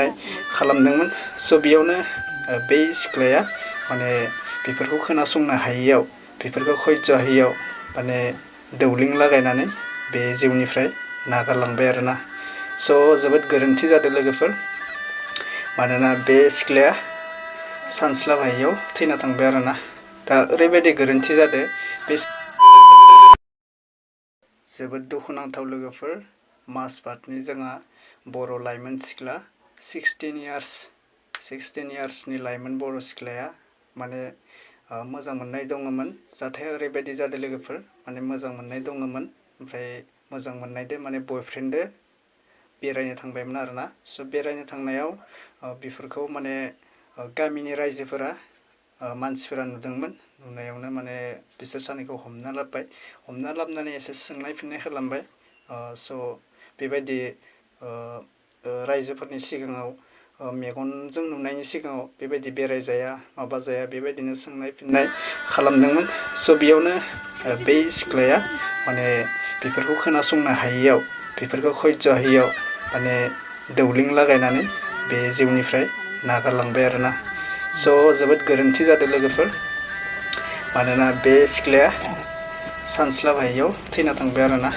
फिननाय खालामदोंमोन। स' बेयावनो बे सिख्लाया माने बेफोरखौ खोनासंनो हायैयाव बेफोरखौ सयज' हायैयाव माने दौलिं लागायनानै बे जिउनिफ्राय नागारलांबाय आरोना। स' जोबोद गोरोन्थि जादों लोगोफोर, मानोना बे सिख्लाया सानस्लाबहायैयाव थैना थांबाय आरोना। दा ओरैबायदि गोरोन्थि जादों बे जोबोद दुखुनांथाव लोगोफोर, माजबातनि जोंहा बर' लाइमोन सिख्ला 16 इयार्सनि लाइमोन बर' सिख्लाया माने मोजां मोननाय दङमोन। जाथाया ओरैबायदि जादों लोगोफोर, माने मोजां मोननाय दङमोन, ओमफ्राय मोजां मोननायदो माने बयफ्रेन्डदो बेरायनो थांबायमोन आरोना। स' बेरायनो थांनायाव बेफोरखौ माने गामिनि रायजोफोरा मानसिफोरा नुदोंमोन। नुनायावनो माने बिसोर सानैखौ हमना लाबोनानै एसे सोंनाय फिन्नाय खालामबाय। स' बेबायदि रायजोफोरनि सिगाङाव मेगनजों नुनायनि सिगाङाव बेबायदि बेरायजाया माबा जाया बेबायदिनो सोंनाय फिन्नाय खालामदोंमोन। स' बेयावनो बै सिख्लाया माने बेफोरखौ खोनासंनो हायैयाव बेफोरखौ सयज' हायैयाव माने दौलिं लागायनानै बे जिउनिफ्राय नागारलांबाय आरोना। स' जोबोद गोरोन्थि जादों लोगोफोर, मानोना बे सिख्लाया सानस्लाबहायैयाव थैना थांबाय आरोना।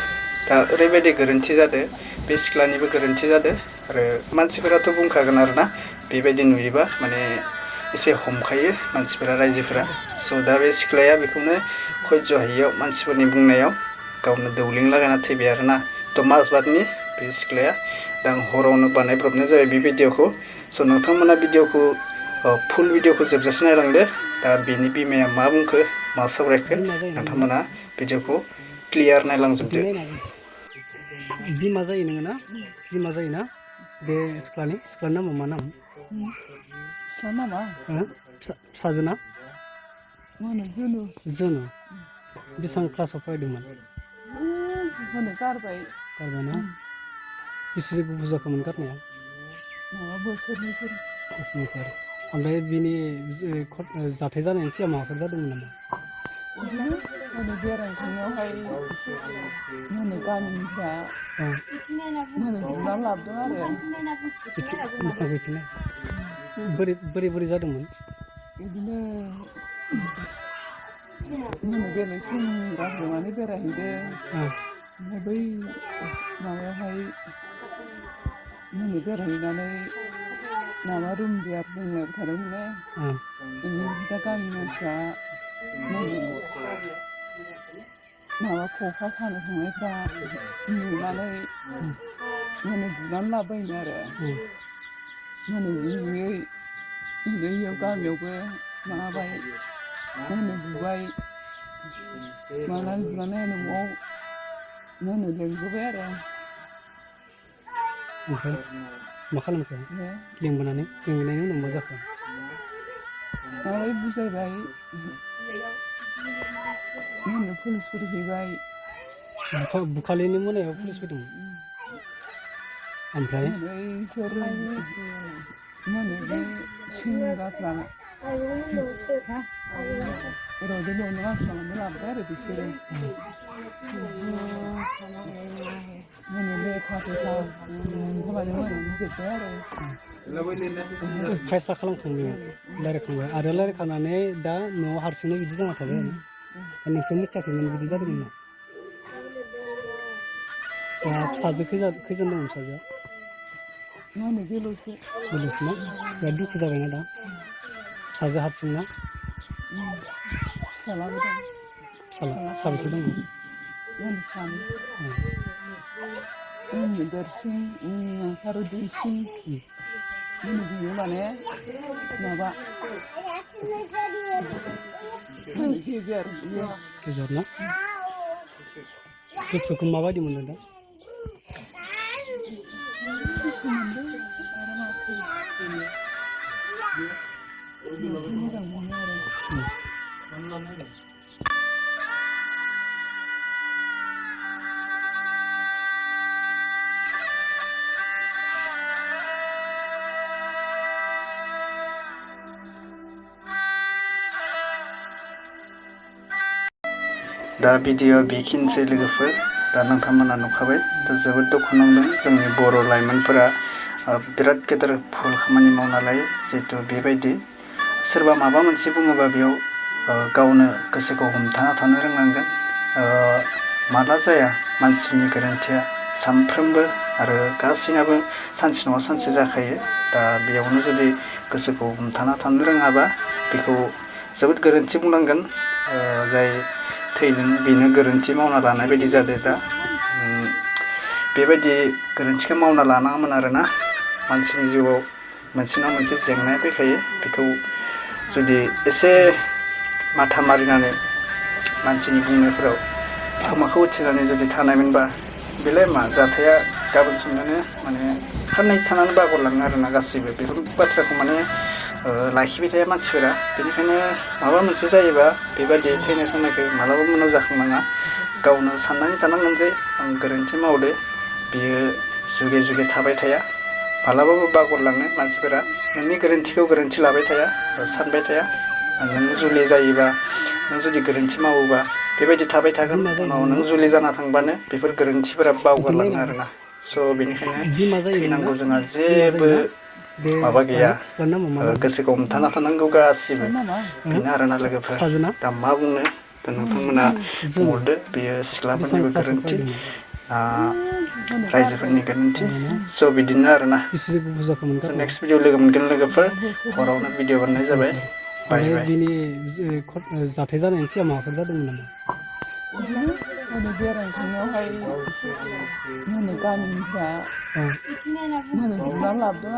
दा ओरैबायदि गोरोन्थि जादों, बे सिख्लानिबो गोरोन्थि जादों आरो मानसिफोराथ' बुंखागोन आरोना, बेबायदि नुयोबा माने एसे हमखायो मानसिफोरा रायजोफोरा। स' दा बे सिख्लाया बेखौनो सयज' हायैयाव मानसिफोरनि बुंनायाव गावनो दौलिं लागायना थैबाय आरोना। थ' माजबातनि बे सिख्लाया दा आं हरावनो बानायब्रबनाय जाबाय बे भिडिअखौ। स' नोंथांमोना भिडिअखौ फुल भिडिअखौ जोबजासे नायलांदो। दा बेनि बिमाया मा बुंखो मा सावरायखो नोंथांमोना भिडिअखौ क्लियार नायलांजोबदो। बिमा जायो नोङो ना? बिमा जायोना बे सिख्लानि नामा मा नाम? सिख्ला नामा? फिसाजोना? मा होनो जुनु। जुनु। बेसेबां क्लासाव फरायदोंमोन? होनो गारबाय। गारबायना? बेसे गोबाव जाखोमोन गारनाया? माबा बोसोरनैफोर। ओमफ्राय बिनि जाथाय जानायनि सिगां माबाफोर जादोंमोन नामा? बिदिनो होनो बेरायनो थांनायावहाय होनो गामिनिफ्रा होनो बुना लाबोदों आरो। बोरै जादोंमोन? बिदिनो होनो बेलेग सेंग्राफोरजों माने बेरायहैदों। ओमफ्राय बै माबायावहाय होनो बेरायहैनानै माबा रुम बियार लोंलायबाय थादोंमोननो। बेनिफ्राय दा गामिनि मानसिया माबा खखा सानो थांनायफ्रा नुनानै माने बुनानै लाबोबायनो आरो। माने बुयै बुयै गामियावबो माबाबाय होनो बुबाय, मानानै बुनानै न'आव होनो लेंबोबाय आरो। ओमफ्राय मा खालामखो? लेंबोनायनि उनाव मा जाखो? माबाय बुजायबाय, होनो पुलिसफोर फैबाय। बुखालिनि मोनायाव पुलिस फैदोंमोन? ओमफ्राय इसोर मा होनो बे सेंग्राफ्रा र'देलियावनो नांस्लाबनानै लाबोबाय आरो बिसोरो। होनो लेथा फेथा होबानो मोनामजोब्बाय आरो। फायस्ला खालामखांबाय, रायज्लायखांबाय आरो रायज्लायखांनानै दा न'आव हारसिंनो बिदि जाना थाबाय आरो। नोंसोर मिथियाखैमोन बिदि जादोंमोन ना? फिसाजो खैजोन दंमोन फिसाजोआ? मा होनो बेल'सो। बेल'सो ना? बिराद दुखु जाबायना दा? फिसाजो हारसिं ना? फिसालाबो दं। फिसाला साबेसे दंमोन? सानै। देरसिन आरो दुइसिन बियो माने माबा गेजेर ना? गोसोखौ माबायदि मोनदों दा? दुखु मोनदों आरो माथो मोजां मोनो आरो। दा भिडिअ बेखिनिसै लोगोफोर। दा नोंथांमोना नुखाबाय, दा जोबोद दुखु नांदों जोंनि बर' लाइमोनफोरा बिराद गेदेर भुल खामानि मावना लायो जिहेथु बेबायदि सोरबा माबा मोनसे बुङोबा बेयाव गावनो गोसोखौ हमथाना थानो रोंनांगोन माला जाया मानसिनि गोरोन्थिया सानफ्रोमबो आरो गासैनाबो सानसे नङा सानसे जाखायो दा बेयावनो जुदि गोसोखौ हमथाना थानो रोङाबा बेखौ जोबोद गोरोन्थि बुंनांगोन जाय थैदों बेनो गोरोन्थि मावना लानाय बायदि जादों दा बेबायदि गोरोन्थिखौ मावना लानाङामोन आरोना मानसिनि जिउआव मोनसे नङा मोनसे जेंनाया फैखायो बेखौ जुदि एसे माथा मारिनानै मानसिनि बुंनायफोराव खोमाखौ उथिनानै जुदि थानायमोनबा बेलाय मा जाथाया गाबोन समनानै माने खाननै थानानै बावगारलाङो आरोना गासैबो बेफोर बाथ्राखौ माने लाखिबाय थाया मानसिफोरा बेनिखायनो माबा मोनसे जायोबा बेबायदि थैनाय थांनायखौ मालाबाबो उनाव जाखांनाङा गावनो साननानै थानांगोन जे आं गोरोन्थि मावदो बियो जुगे जुगे थाबाय थाया मालाबाबो बावगारलाङो मानसिफोरा नोंनि गोरोन्थिखौ गोरोन्थि लाबाय थाया सानबाय थाया नों जुलि जायोबा नों जुदि गोरोन्थि मावोबा बेबायदि थाबाय थागोन उनाव नों जुलि जाना थांबानो बेफोर गोरोन्थिफोरा बावगारलाङो आरोना स' बेनिखायनो थैनांगौ जोंहा जेबो माबा गैया गोसोखौ हमथाना थानांगौ गासिबो बेनो आरोना लोगोफोर दा मा बुंनो नोंथांमोना बुंहरदो बेयो सिख्लाफोरनिबो गोरोन्थि रायजोफोरनि गोरोन्थि स' बिदिनो आरोना नेक्स्ट भिडिअ लोगो मोनगोन लोगोफोर हरावनो भिडिअ बानायनाय जाबाय बाय बाय दिनै जाथाय जानायनि सिगां माबाफोर जादोंमोन नामा बिदिनो बेरायनो थांनायावहाय गामिनिफ्रा बिना लाबोदों